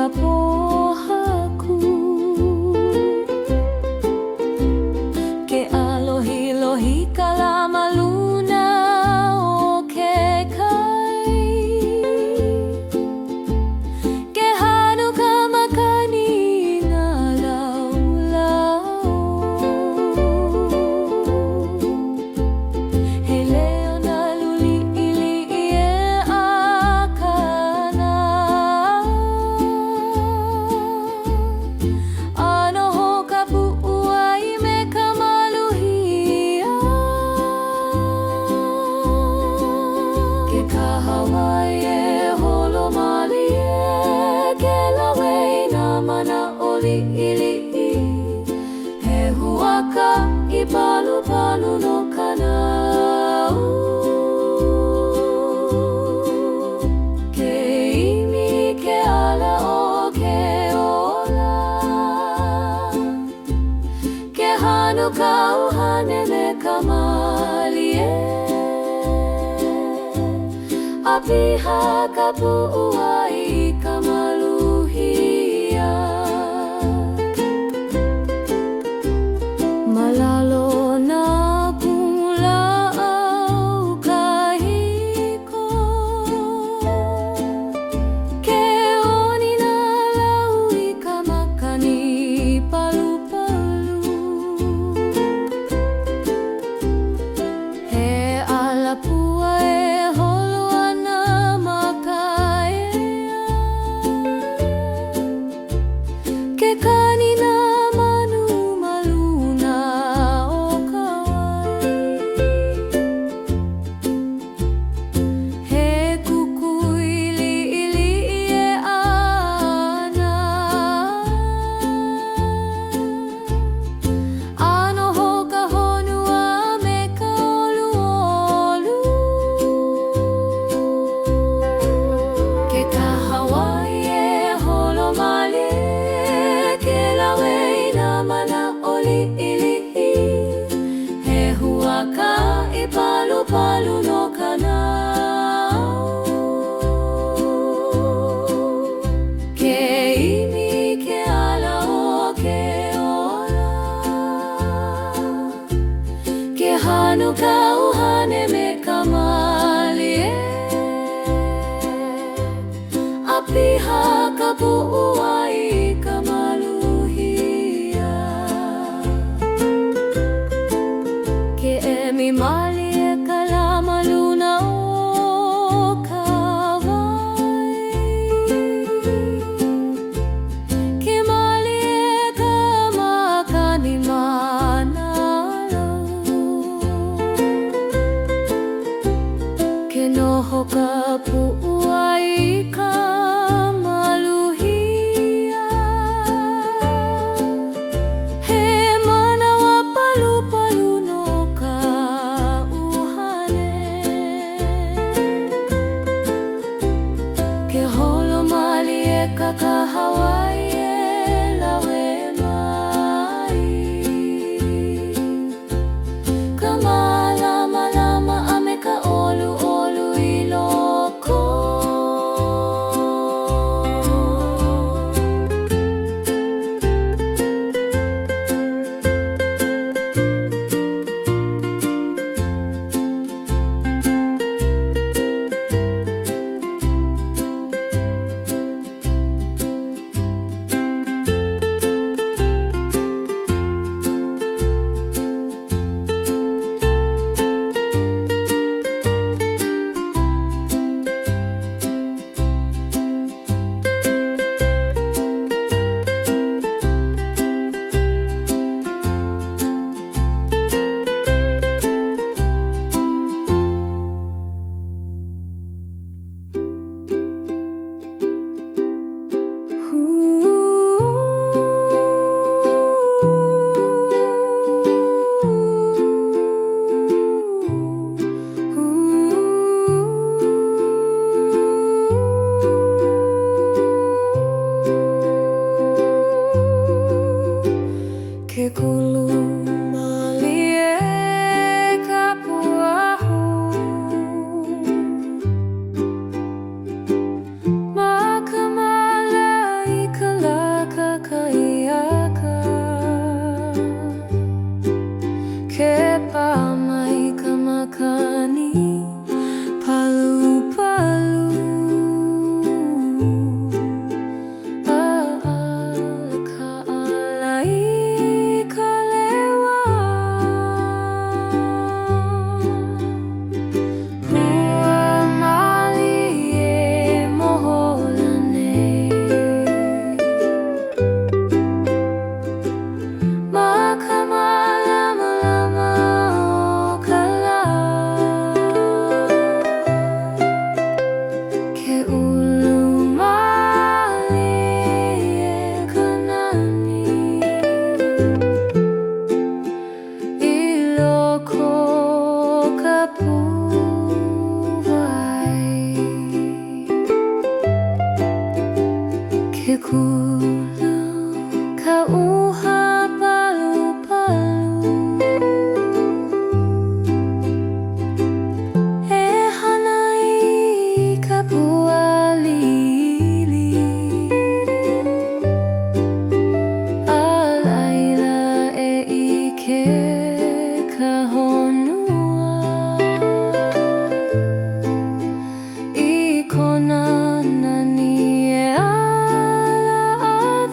ka pōhaku. Ke ʻālohilohi ka lā ma luna o ke kai. Ke hanu ka makani i nā laulau. He leo nalu liʻiliʻi e ʻākana. A noho ka puʻuwai me ka maluhia. Ke kahawai e holo mālie, ke lawe i nā manaʻo liʻiliʻi. He huakaʻi palupalu no ka naʻau. Ke ʻimi i ke ala o ke ola. Ke hanu ka ʻuhane me ka mālie. A piha ka puʻuwai i ka maluhia. Ma lalo o nā kumulāʻau kahiko, ke ʻoni nā lau i ka makani palupalu. He ʻalapua e holo ana ma ka ea. Ke kani nā manu ma luna o ka wai. He kukui liʻiliʻi e ʻā ana. A noho ka honua me ka ʻoluʻolu. Ke kahawai e holo mālie, ke lawe i nā manaʻo liʻiliʻi. He huakaʻi palupalu no ka naʻau. Ke ʻimi i ke ala o ke ola. Ke hanu ka ʻuhane me ka mālie. A piha ka puʻuwai i ka maluhia. Ke emi mālie ka lā ma luna o ka wai. Ke mālie ka makani ma nā lau. Ke noho ka puʻuwai i ka maluhia. He manawa palupalu no ka ʻuhane. Ke holo mālie ka kahawai e lawe mai. Ka mālamalama a me ka ʻoluʻolu i loko. Ke kulu ka ʻūhā palupalu. E hana i ka pua liʻiliʻi. A laila e ʻike ka honua. I kona nani e ala ai.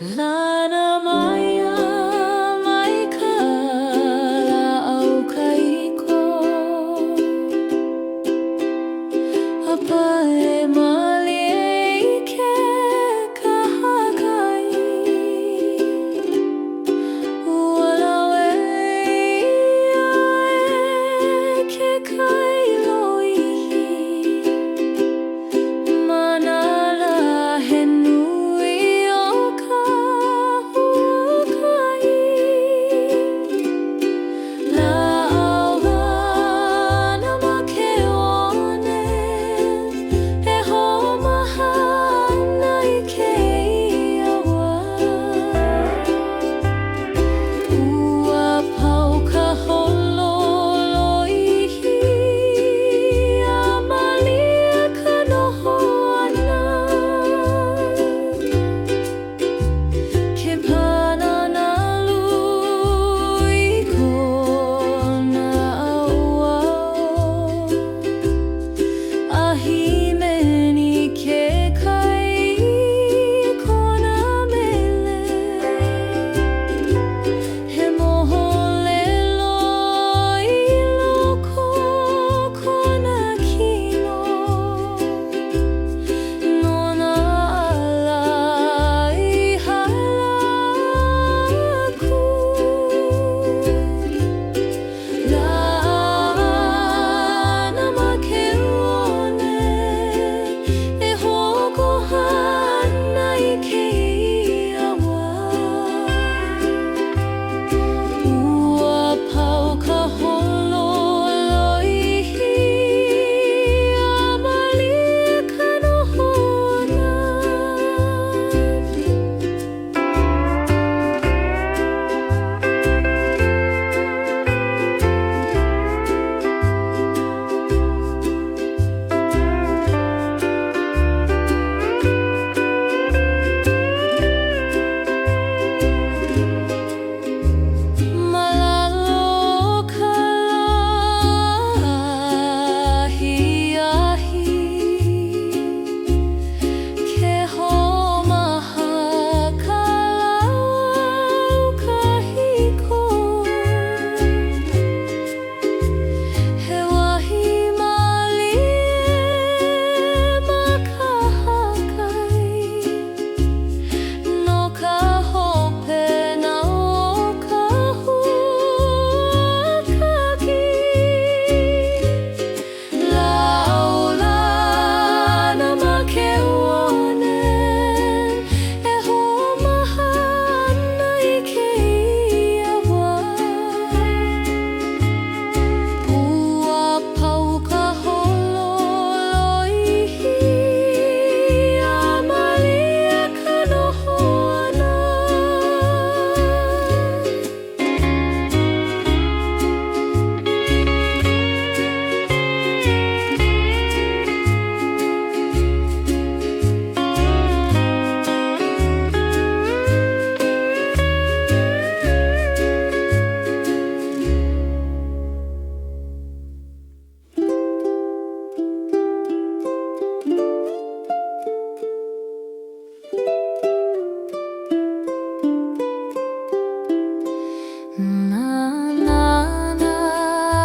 Lana mai a mai ka lāʻau kahiko. A pae mālie i ke kahakai. Ua lawe ʻia e ke kai lōʻihi. Ma nā lā he nui o ka huakaʻi. Lāʻau lana ma ke one e hoʻomaha ana i kēia wā. Ua pau ka holo lōʻihi a mālie ka noho ʻana. Ke pana nalu i kona ʻaoʻao. A hīmeni ke kai i kona mele. He moʻolelo i loko o kona kino. No nā ala i hala aku. Lana ma ke one e hoʻokoha ana i kēia wā. Ua pau ka holo lōʻihi a mālie ka noho ʻana. Ma lalo o ka lā ahiahi, ke hoʻomaha ka lāʻau kahiko. He wahi mālie ma kahakai. No ka hopena o ka huakaʻi. Lāʻau lana ma ke one e hoʻomaha ana i kēia wā. Ua pau ka holo lōʻihi a mālie ka noho ʻana. Nānā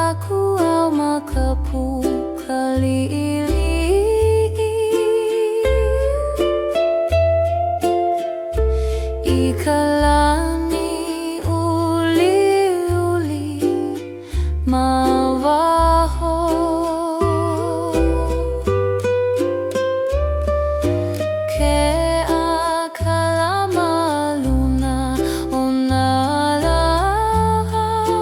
aku au ma ka puka liʻiliʻi. I ka lani uliuli ma waho. Ke ʻākala ma luna o nā lāʻau.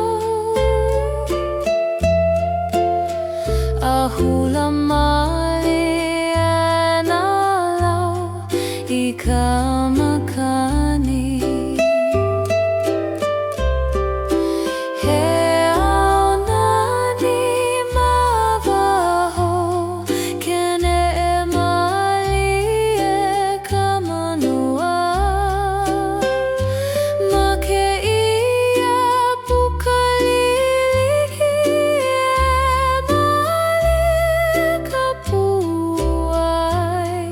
A hula mālie nā lau i ka makani. He ao nani ma waho, ke neʻe mālie ka manua. Ma kēia puka liʻiliʻi e male kapu ai.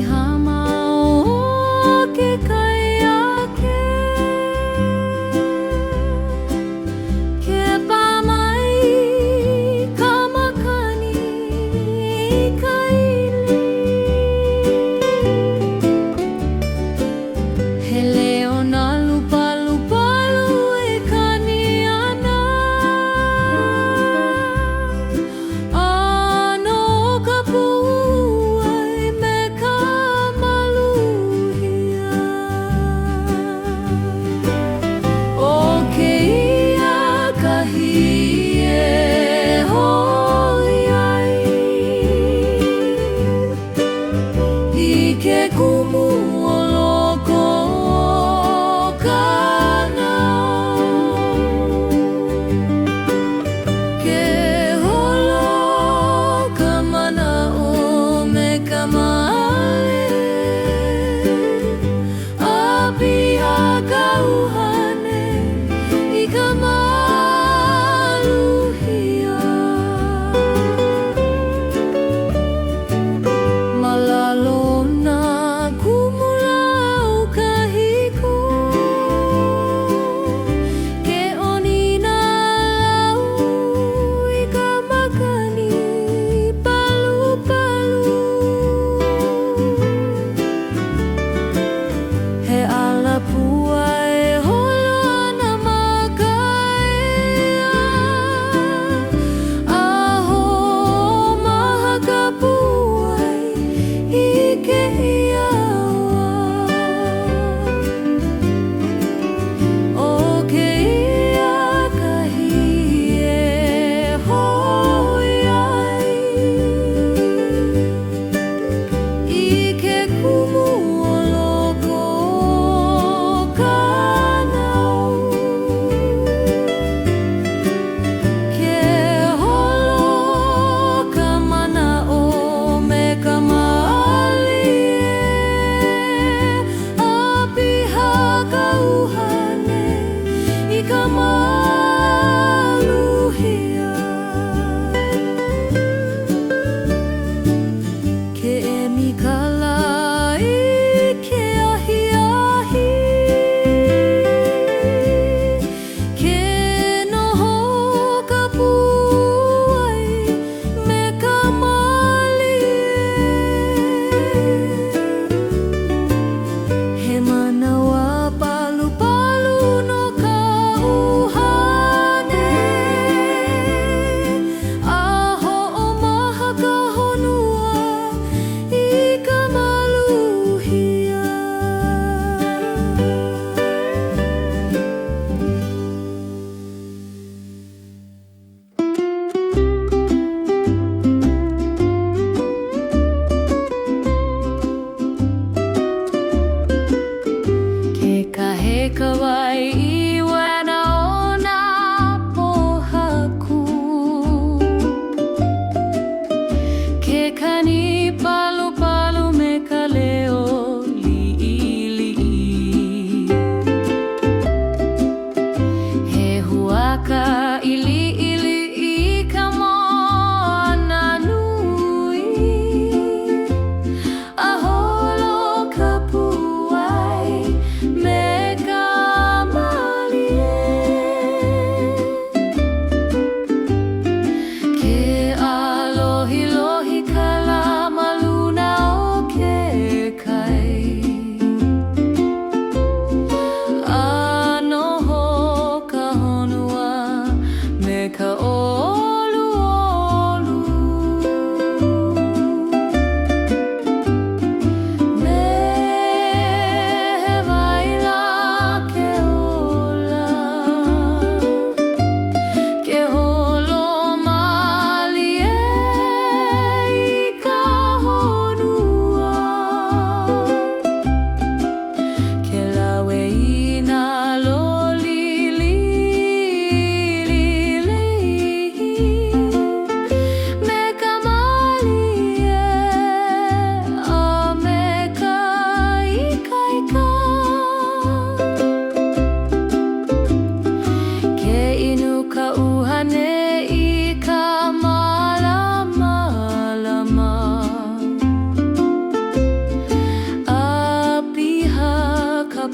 hama o ke kai ākea. Ke pā mai ka makani i ka ʻili. He leo nalu palupalu e kani ana. A no ka puʻuwai me ka maluhia.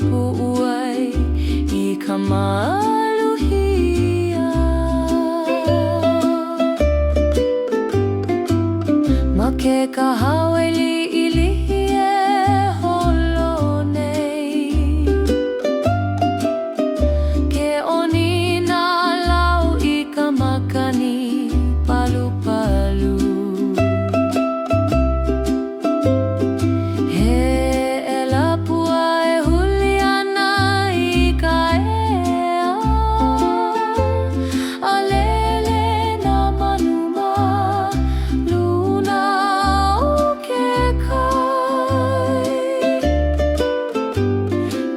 puʻuwai i ka maluhia. Ma ke kahawai liʻiliʻi e holo nei, ke ʻoni nā lau i ka makani palupalu. He ʻela pua e huli ana i ka ea, a lele nā manu ma luna o ke kai.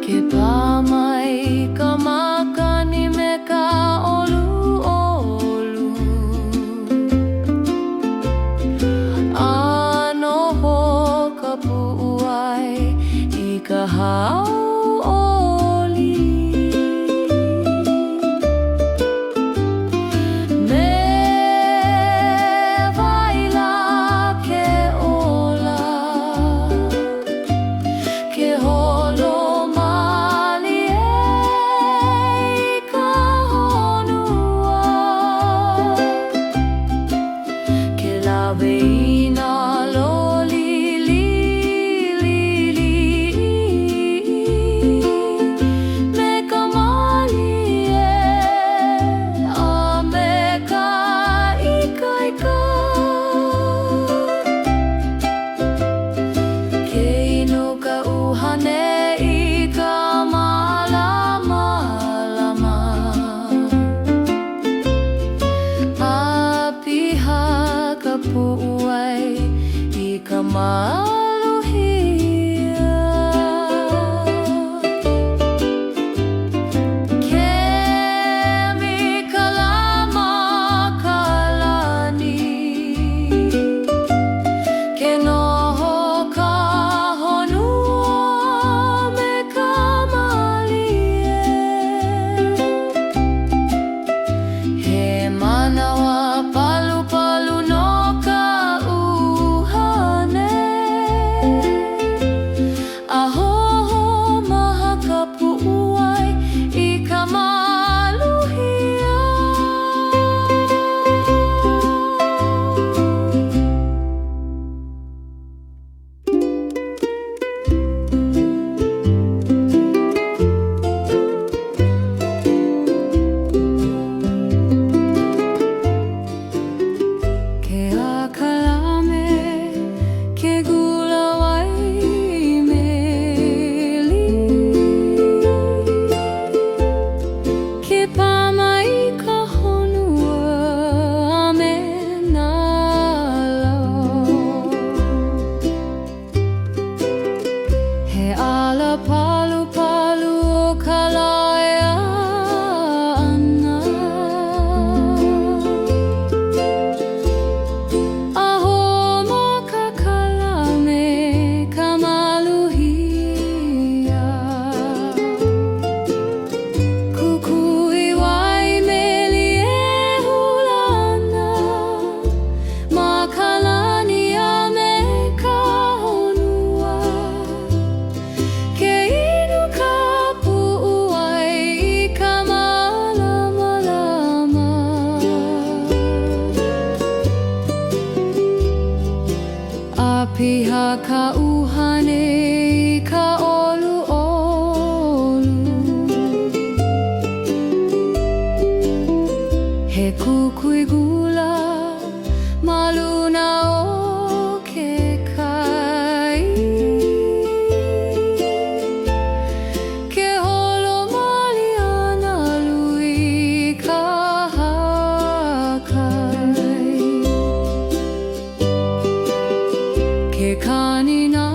Ke pā mai ka makani me ka ʻoluʻolu, a noho ka puʻuwai i ka hauʻoli. Me wai lā ke ola, ke holo mālie i ka honua, ke lawe i nā loli liʻiliʻi me ka mālie a me ka ikaika. Ke inu ka ʻuhane i ka mālamalama, a piha ka puʻuwai i ka maluhia. Ke emi ka lā ma ka lani, ke noho ka honua me ka mālie. He manawa palupalu no ka ʻuhane, a hoʻomaha ka puʻuwai i ka maluhia. Ke akala me ke gula wai meli, ke pā mai ka honua a me nā lau. He ala palupalu o ka lā e ā ana, a hoʻomaka ka lā me ka maluhia. Kukui wai meli e hula ana ma ka lani a me ka honua. Ke inu ka puʻuwai i ka mālamalama. A piha ka ʻuhane i ka ʻoluʻolu. He kukui gula ma luna o ke kai. Ke holo malie ana lui i kahakai. Ke kani nā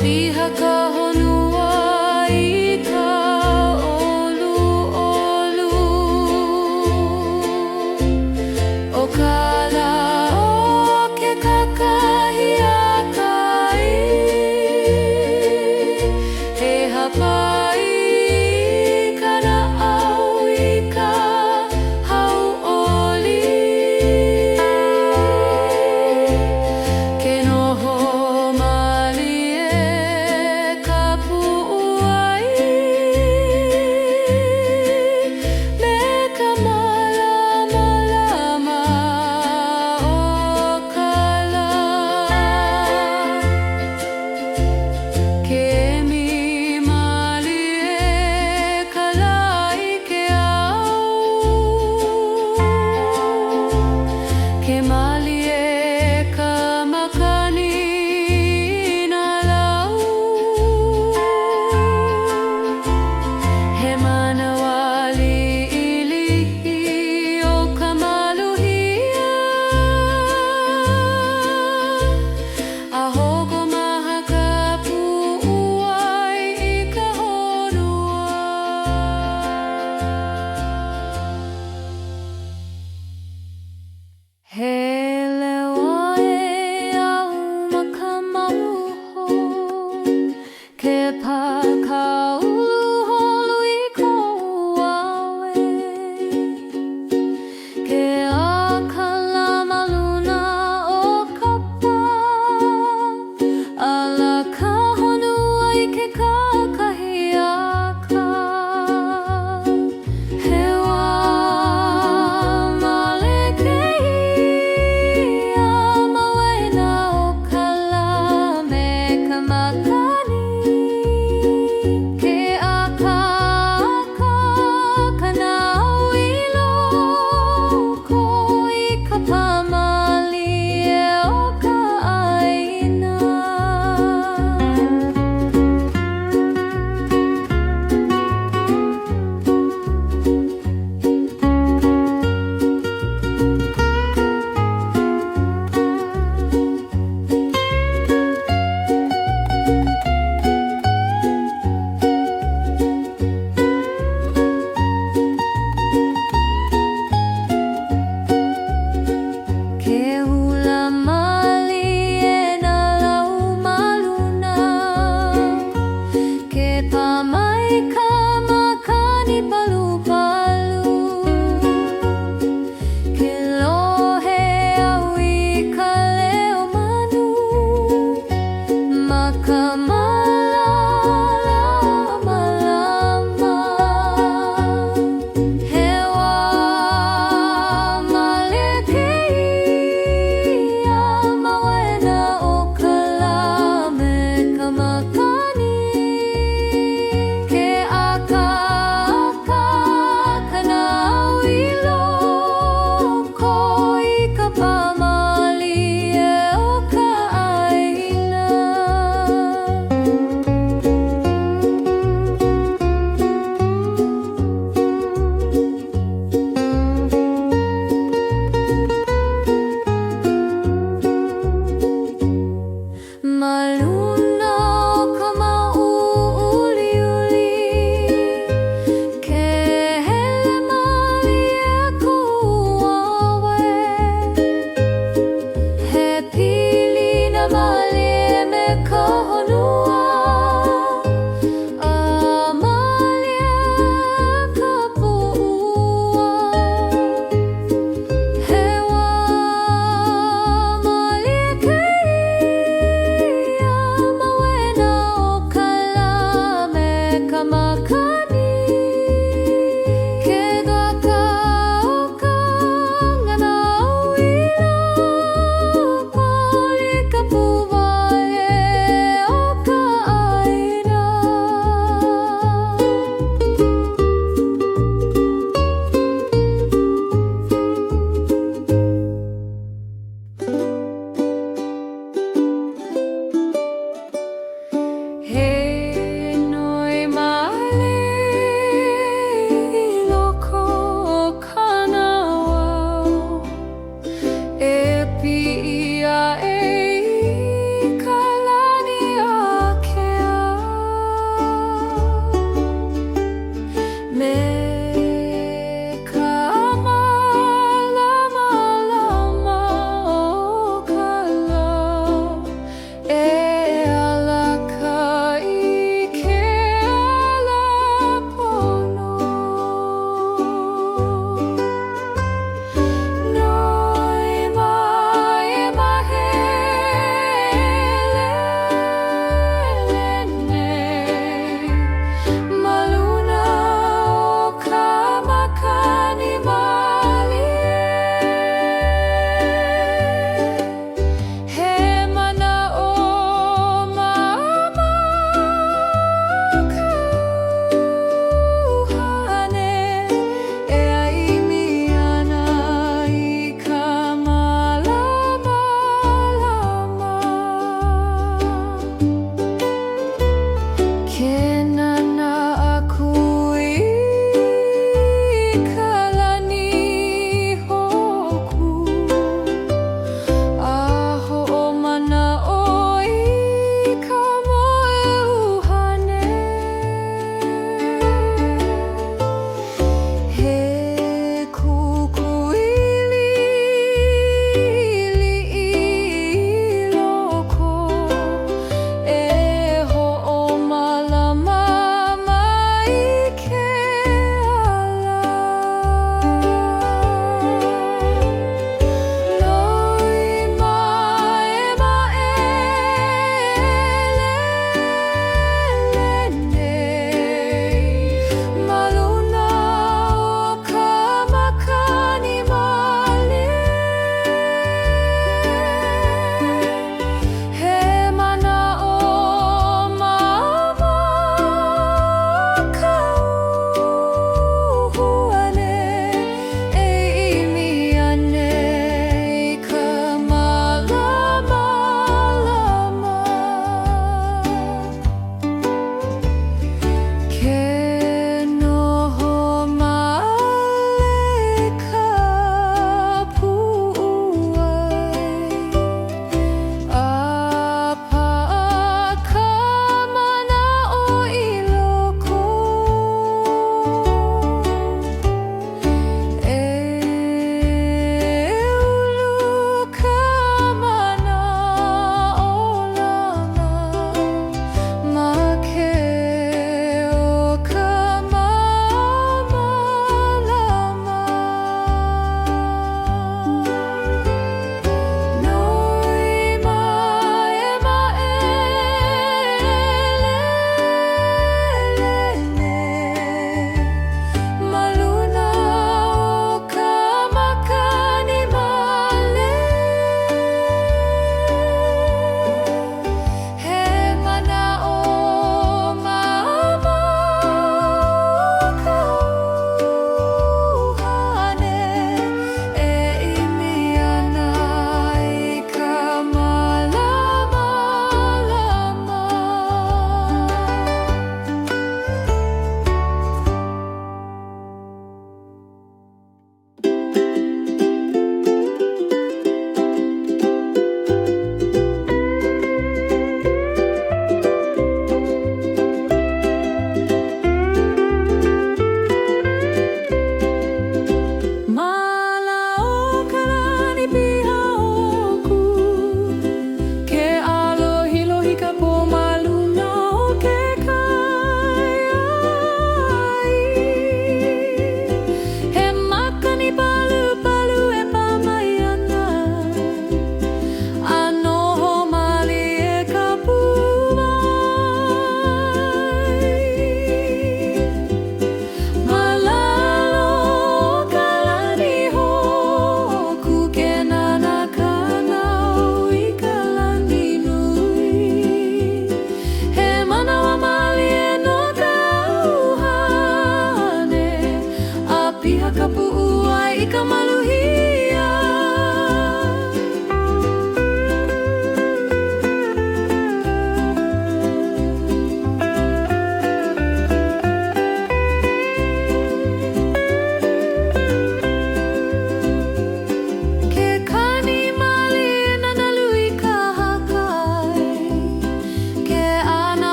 piha ka honua i ka ʻoluʻolu. ʻO ka lā o ke kakahiaka He hāpai i ka naʻau i ka hauʻoli. Ke noho mālie.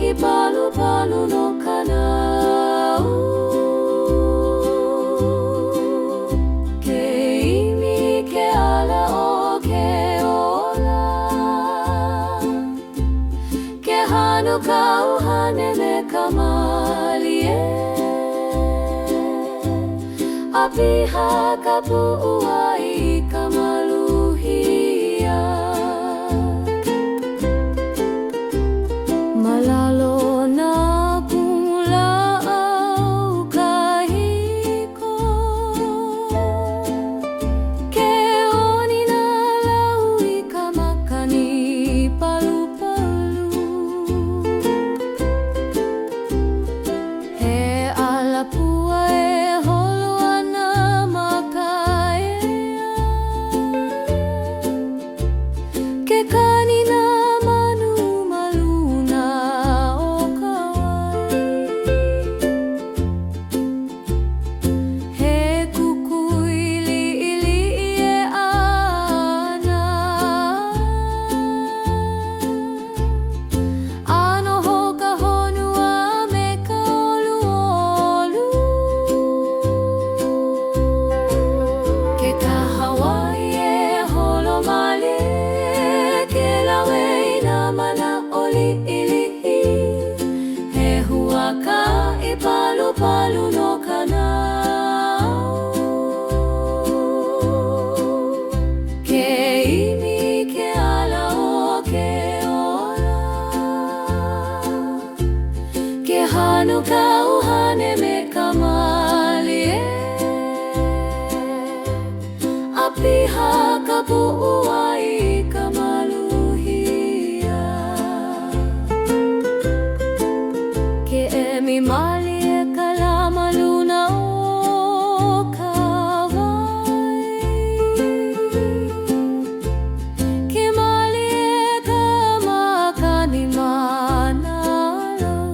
huakaʻi palupalu no ka naʻau. Ke ʻimi i ke ala o ke ola. Ke hanu ka ʻuhane me ka mālie. A piha ka puʻuwai i ka maluhia. Ma lalo o nā kumulāʻau kahiko, ke ʻoni nā lau i ka makani palupalu. He ʻalapua e holo ana ma ka ea. Ke kani nā manu ma luna o ka wai. He kukui liʻiliʻi e ʻā ana. A noho ka honua me ka ʻoluʻolu. Ke kahawai e holo mālie, ke lawe i nā manaʻo liʻiliʻi. He huakaʻi palupalu no ka naʻau. Ke ʻimi i ke ala o ke ola. Ke hanu ka ʻuhane me ka mālie. A piha ka puʻuwai i ka maluhia. Ke emi mālie ka lā ma luna o ka wai. Ke mālie ka makani ma nā lau.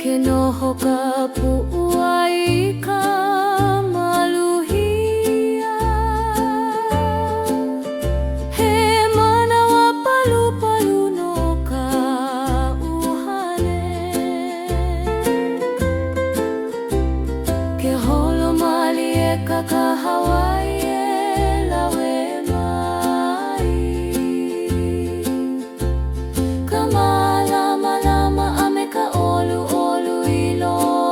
Ke noho ka puʻuwai i ka maluhia. He manawa palupalu no ka ʻuhane. Ke holo mālie ka kahawai e lawe mai. Ka mālamalama a me ka ʻoluʻolu i loko.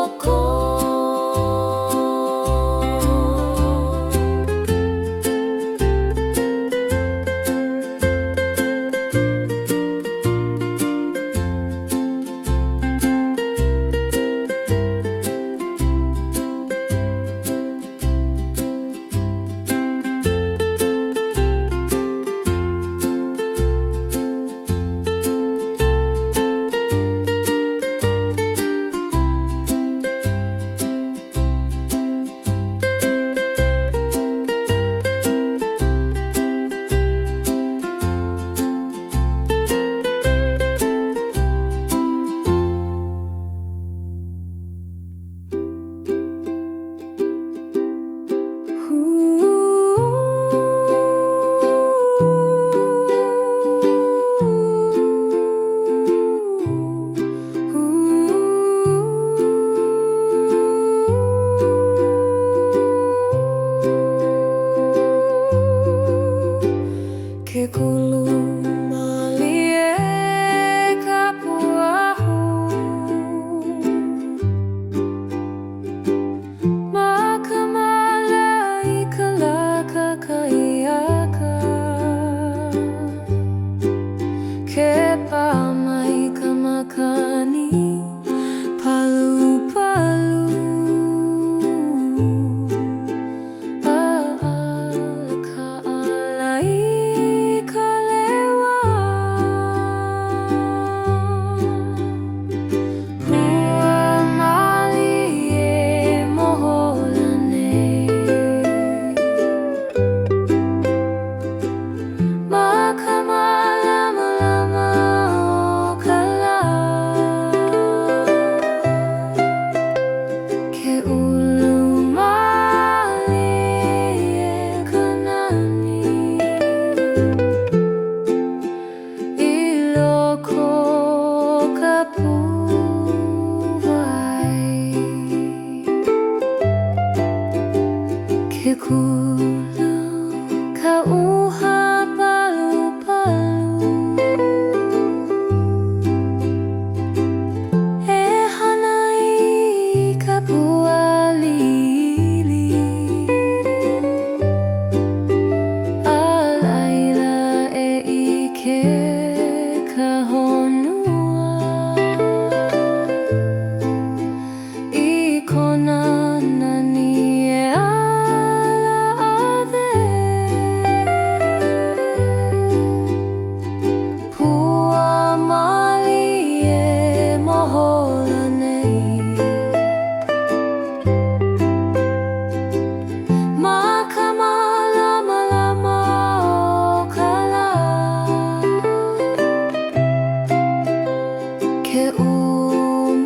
He ʻū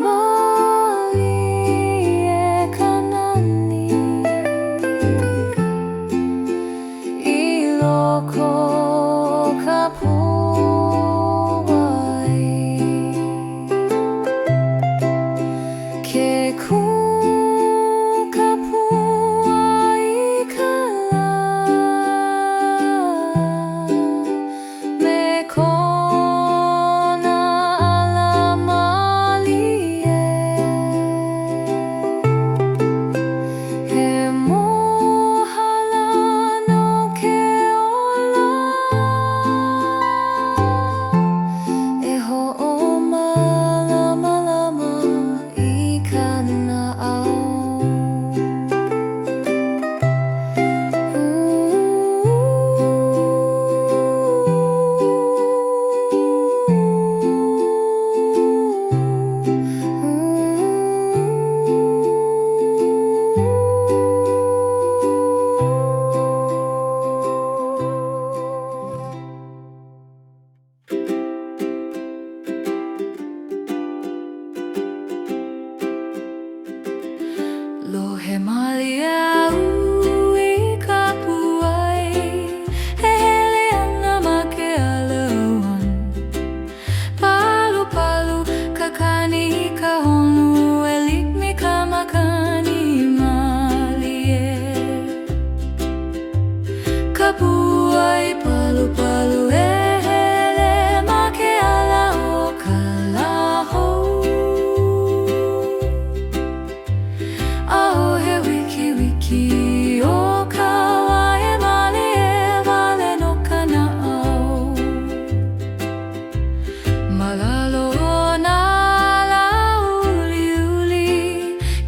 mālie ka nani I loko o ka puai. Ke kū ka pua i ka lā Me kona ala mālie. He mōhala no ke ola E hoʻomālamalama i ka naʻau. Lohe mālie au i ka puai E hele ana ma ke ala one. Palupalu ka kani i ka honu E like me ka makani mālie. Ka puai palupalu e hele ma ke ala o ka lā hou. ʻAʻohe wikiwiki o ka wā he mālie wale nō ka naʻau. Ma lalo o nā lau uliuli,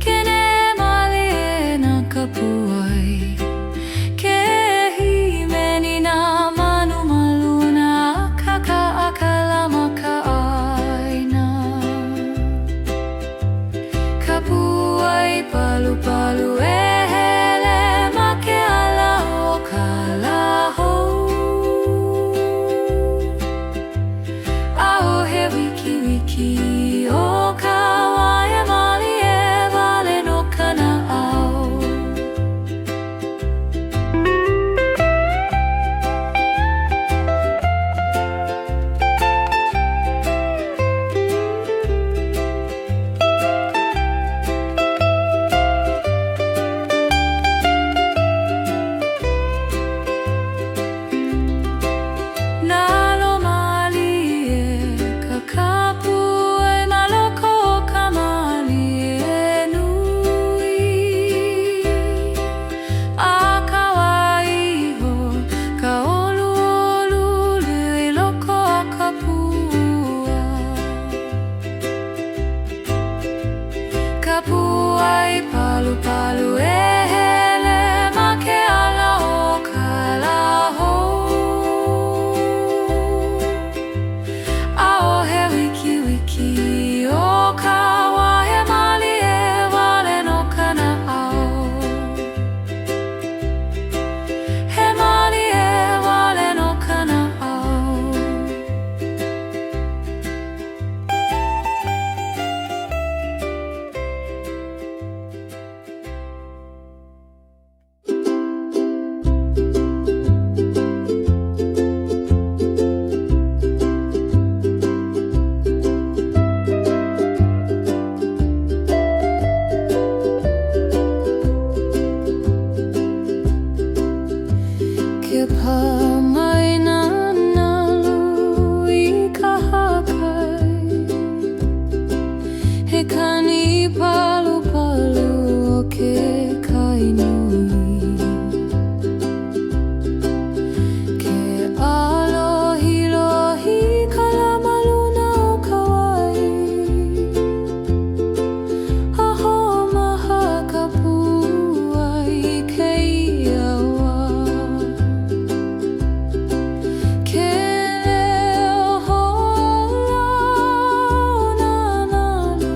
ke neʻe mālie nā kapuaʻi. Ke hīmeni nā manu ma luna, akāka ʻākala ma ka ʻāina. Ka puai palupalu e hele ma ke ala o ka lā hou. ʻAʻohe wikiwiki o ka wā he mālie wale nō ka naʻau. Nalo mālie ka kapuaʻi ma loko o ka mālie nui. A kau iho ka ʻoluʻolu i loko o ka pua. Ka puai palupalu e hele ma ke ala o ka lā hou. ʻAʻohe wikiwiki o ka wā he mālie wale nō ka naʻau. He mālie wale nō ka naʻau. Ke pā mai nā nalu i kahakai, He kani palupalu o ke kai nui. Ke ʻālohilohi ka lā ma luna o ka wai, A hoʻomaha ka pua i kēia wā. Ke leo hoʻōla o nā nalu.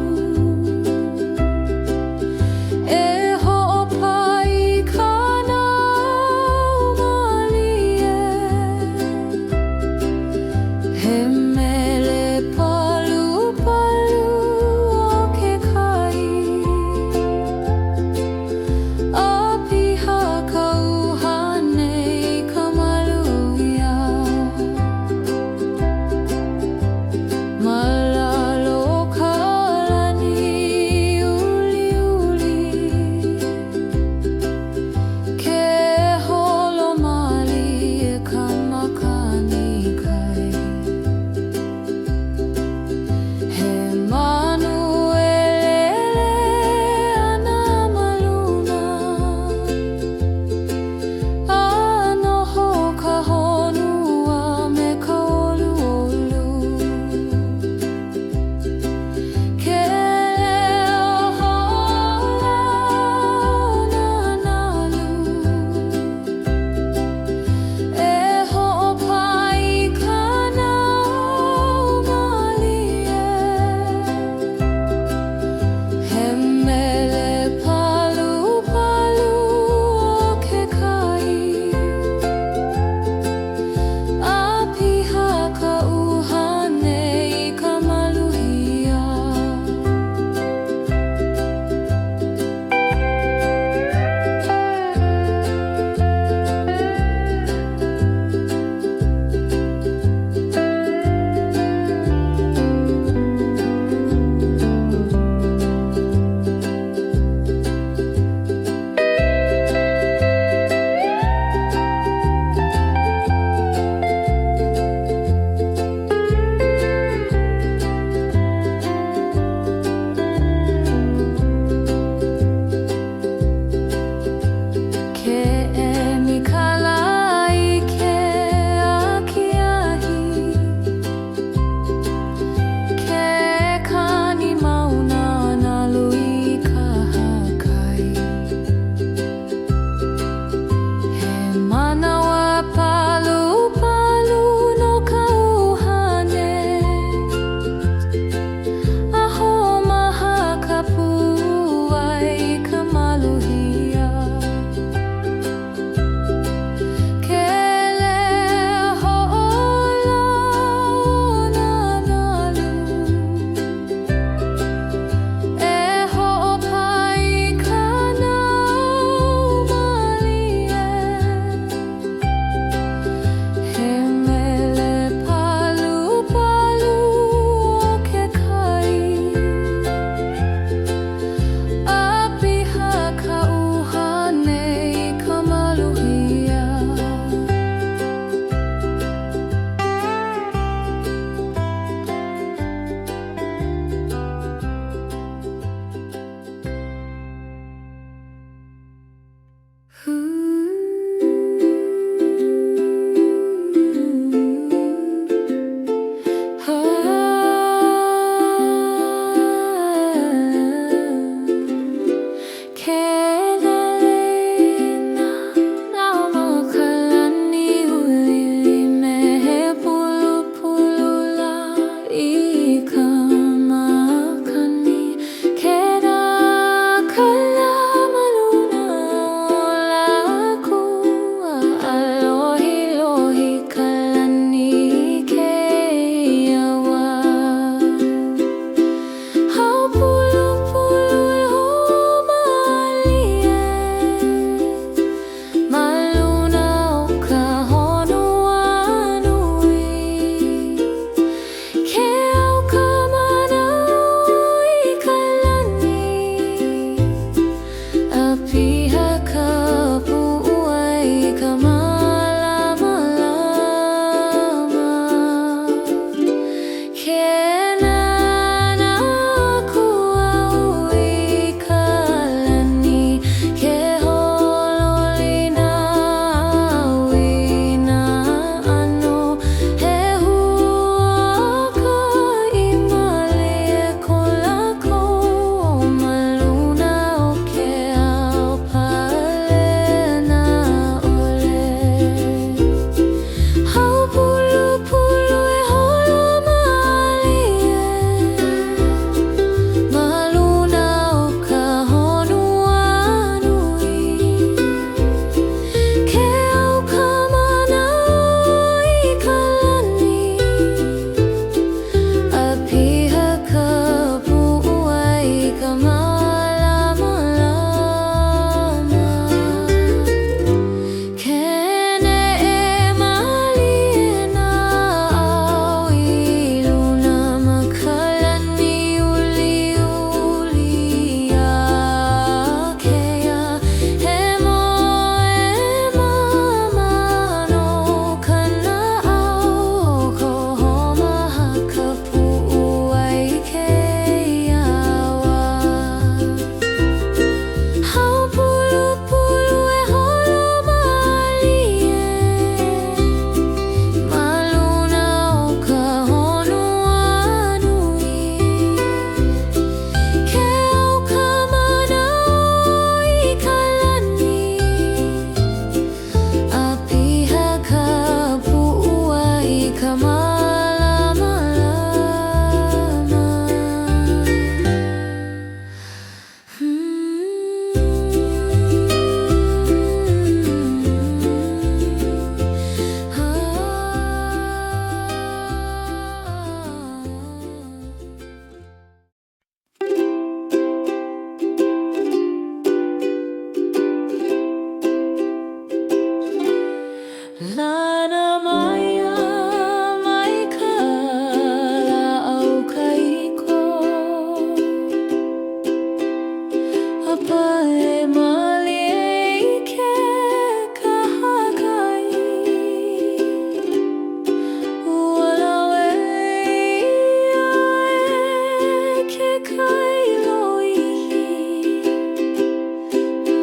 kai lōʻihi.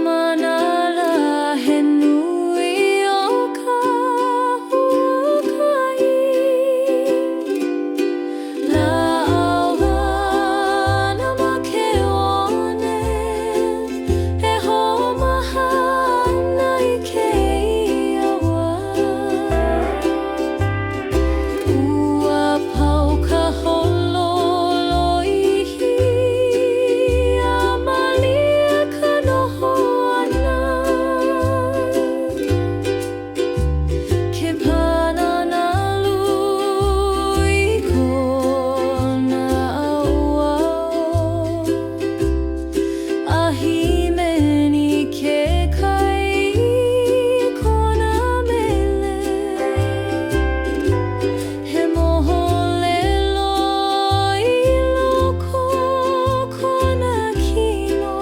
Ma nā lā he nui o ka huakaʻi. Lāʻau ana ma ke one e hoʻomaha ana i kēia wā. Ua pau ka holo lōʻihi a mālie ka noho ʻana. Ke pana nalu i kona ʻaoʻao a hīmeni ke kai i kona mele. He moʻolelo i loko o kona kino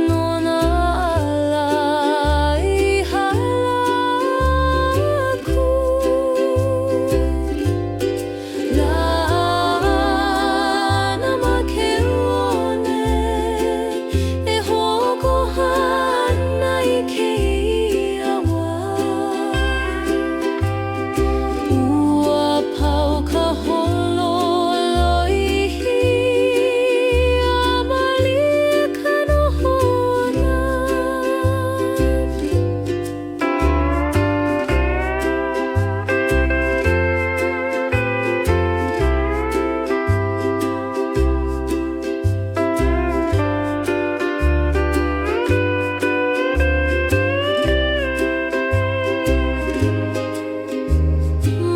no nā ala i hala aku. Lāʻau ana ma ke one e hoʻokoha ana i kēia wā. Ua pau ka holo lōʻihi a mālie ka noho ʻana.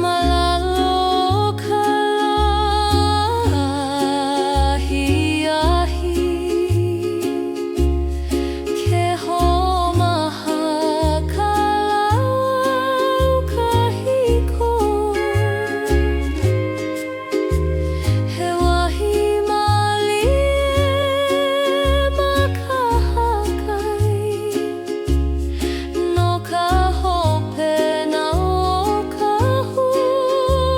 Ma lalo o ka lā ahiahi, ke hoʻomaha ka lāʻau kahiko. He wahi mālie ma kahakai no ka hopena o ka huakaʻi.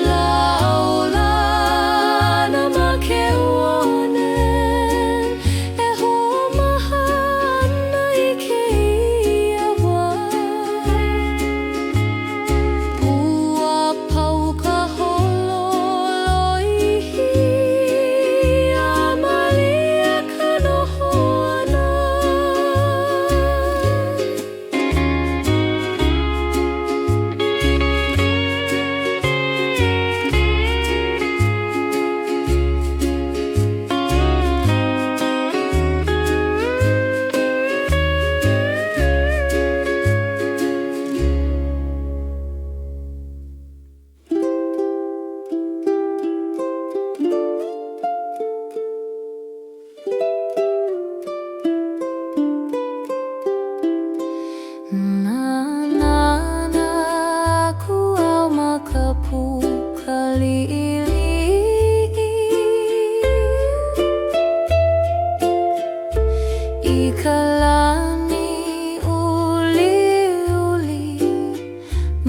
Lāʻau ana ma ke one e hoʻomaha ana i kēia wā. Ua pau ka holo lōʻihi a mālie ka noho ʻana. Nānā aku au ma ka puka liʻiliʻi I ka lani uliuli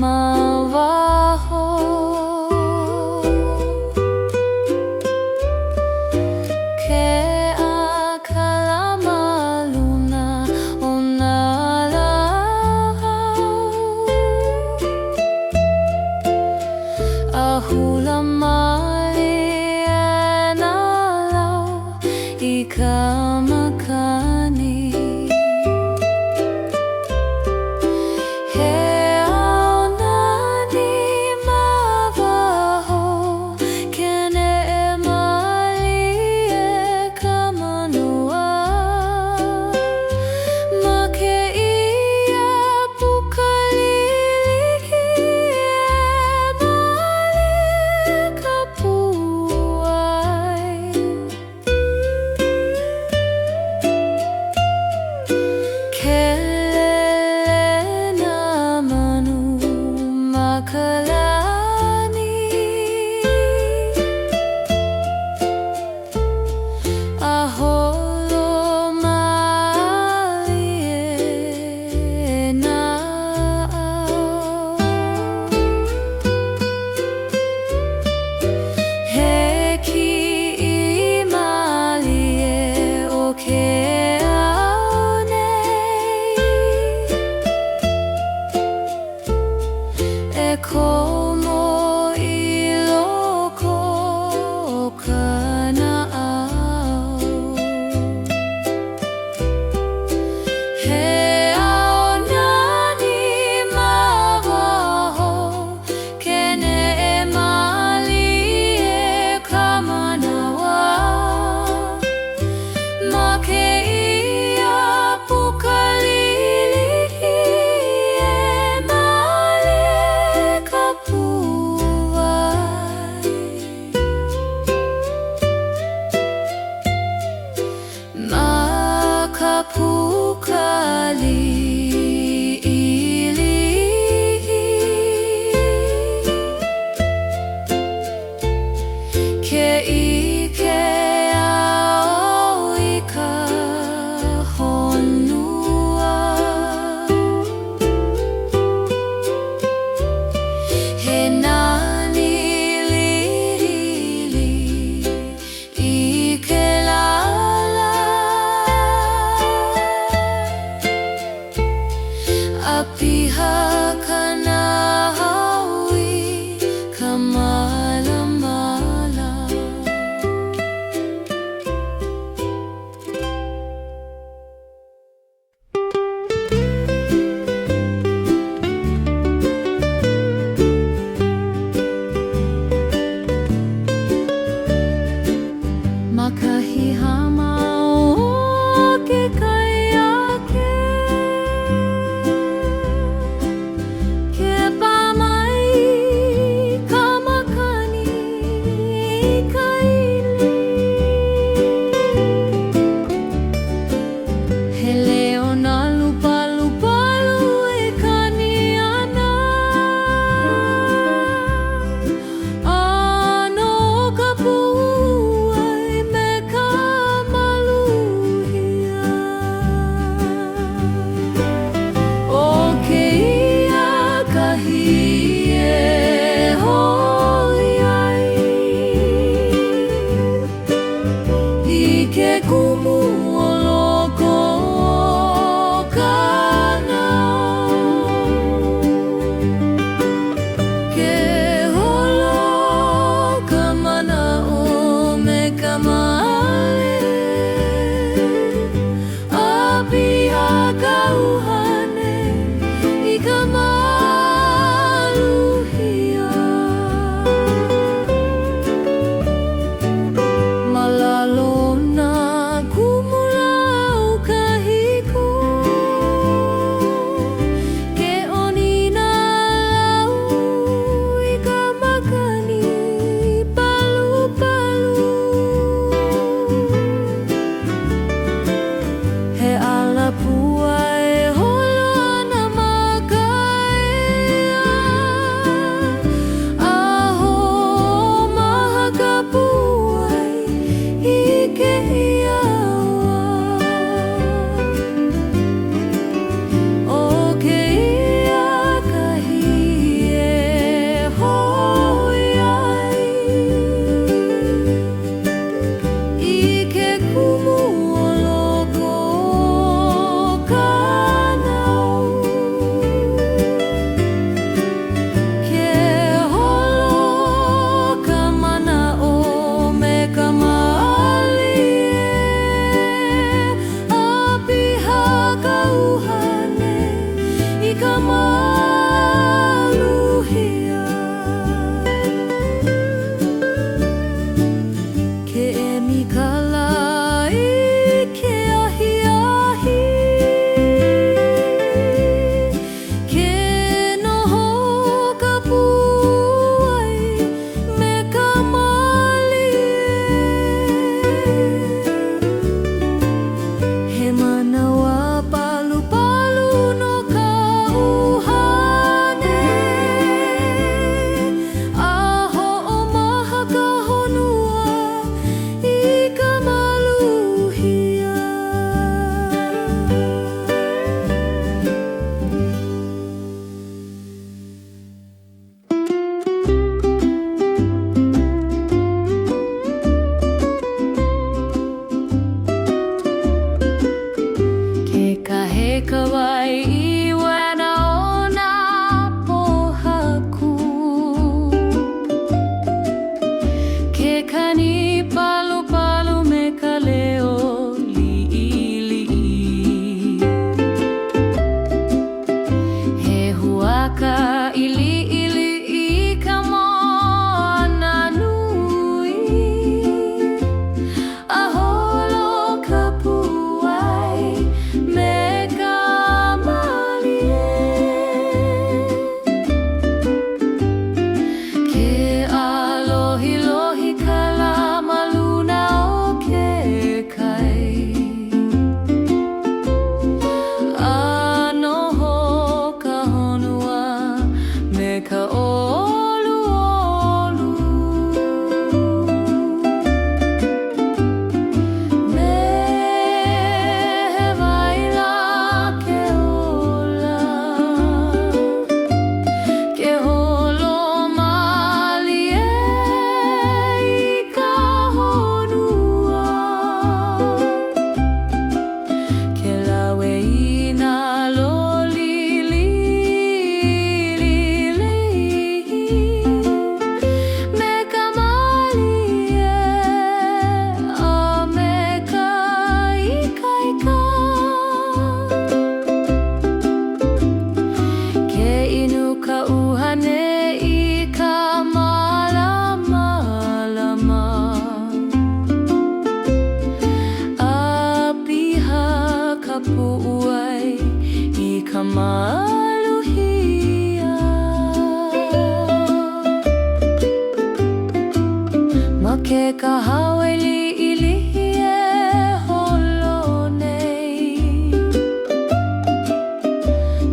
ma waho. Ke ʻākala ma luna o nā lāʻau A hula mālie nā lau i ka makani. He ao nani ma waho, ke neʻe mālie ka manua. Ma kēia puka liʻiliʻi e male ka. komo i loko o ka naʻau. He ao nani ma waho, ke neʻe mālie ka manawa. Ma kēia puka liʻiliʻi e male ka pua. Ke kahawai liʻiliʻi e holo nei.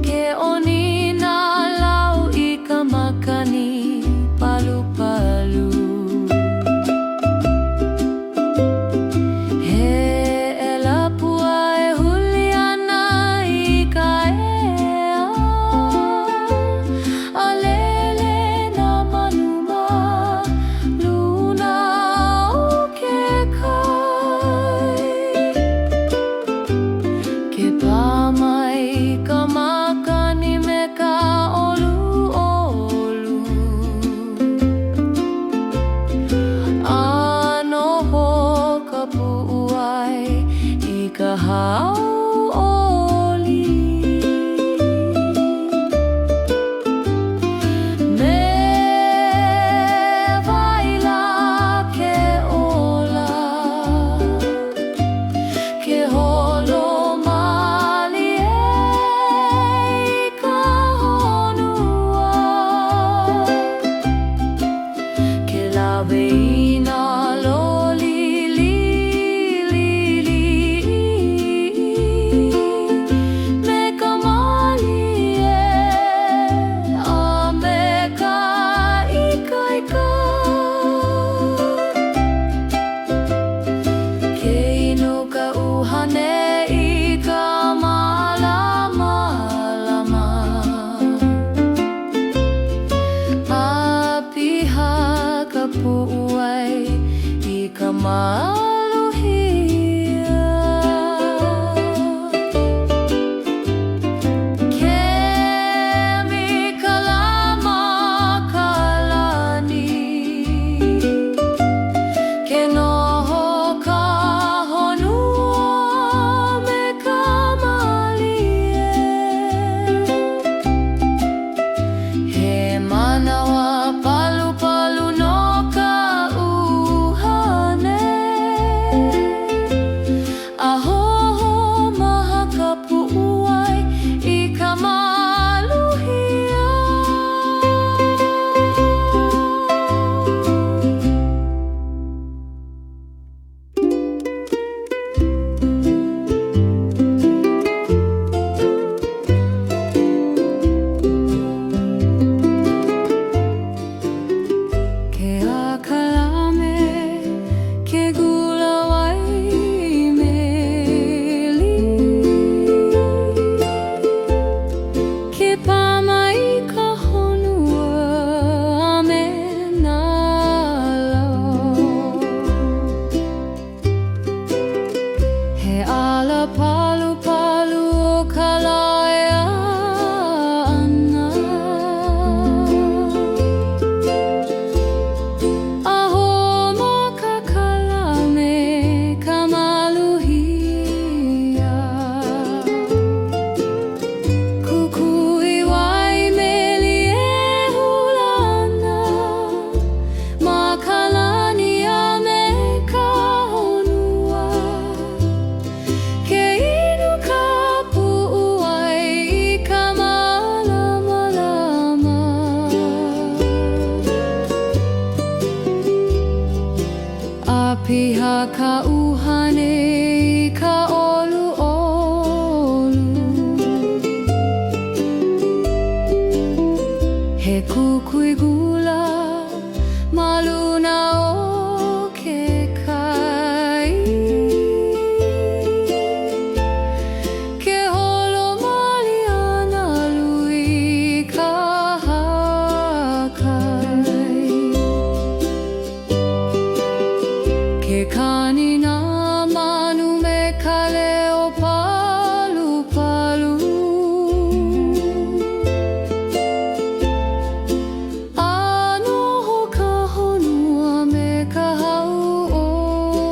Ke ʻoni nā lau i ka makani palupalu. He ʻela pua e huli ana i ka ea, A lele nā manu ma luna o ke kai. Ke pā mai ka makani me ka ʻoluʻolu, A noho ka puʻuwai i ka hauʻoli. Me wai lā ke ola, ke holo mālie i ka honua. Ke lawe i nā loli liʻiliʻi me ka mālie a me ka ikaika. Ke inu ka ʻuhane i ka mālamalama, A piha ka puʻuwai i ka maluhia. Ke emi ka lā ma ka lani, Ke noho ka honua me ka mālie. He manawa palupalu no ka ʻuhane, A hoʻomaha ka puʻuwai i ka maluhia. Ke akala me ke gula wai meli, Ke pā mai ka honua a me nā lau. He ala palupalu o ka lā e ʻā ana, A hoʻomaka ka lā me ka maluhia. Kukui wai meli e hula ana ma ka lani a me ka honua. Ke inu ka puʻuwai i ka mālamalama. A piha ka ʻuhane i ka ʻoluʻolu. He kukui gula ma luna o ke kai. Ke holo malie a nalu i kahakai. Ke kani nā manu me ka leo palupalu. A noho ka honua me ka hauʻoli.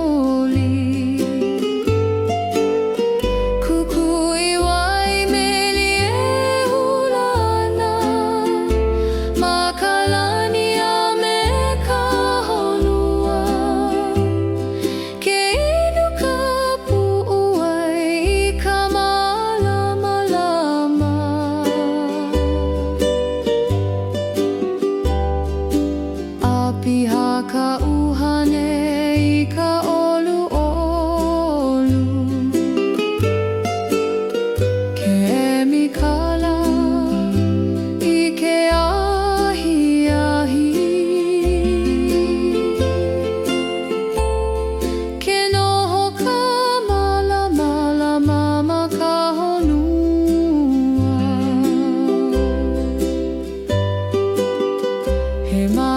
Kukui wai meli e hula ana ma ka lani a me ka honua. Ke inu ka puʻuwai i ka mālamalama. A piha ka ʻuhane. He mālie.